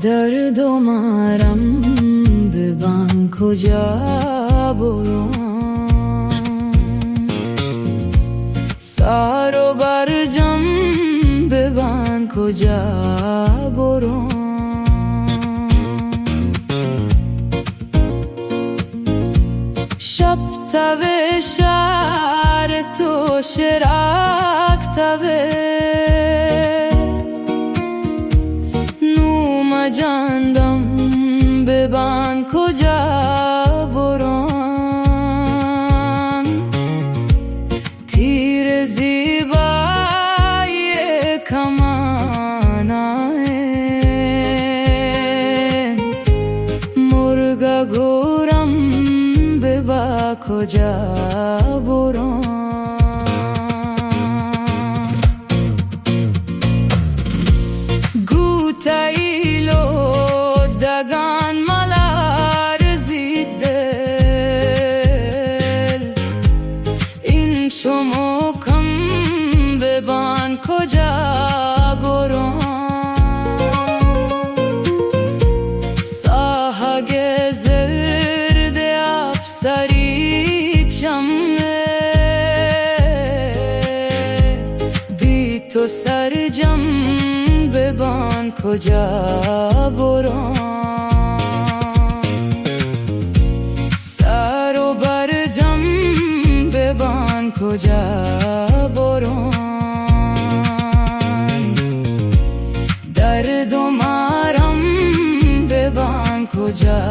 درد و مارم ببان کجا بران، سار و برجم ببان کجا بران. شپ تبه شهر تو شراک تبه، نوم جاندم ببان کجا بران. تیر زیبای کمانائیں، مرگ گورم ببا کجا بران. گوتایلو دگان ملار زی دل، این چمو کم ببان کجا بران. ساهگ زرد افسری چمه، بی تو سرجم ببان کجا بران. سر و برجم ببان کجا بران، درد و مارم ببان کجا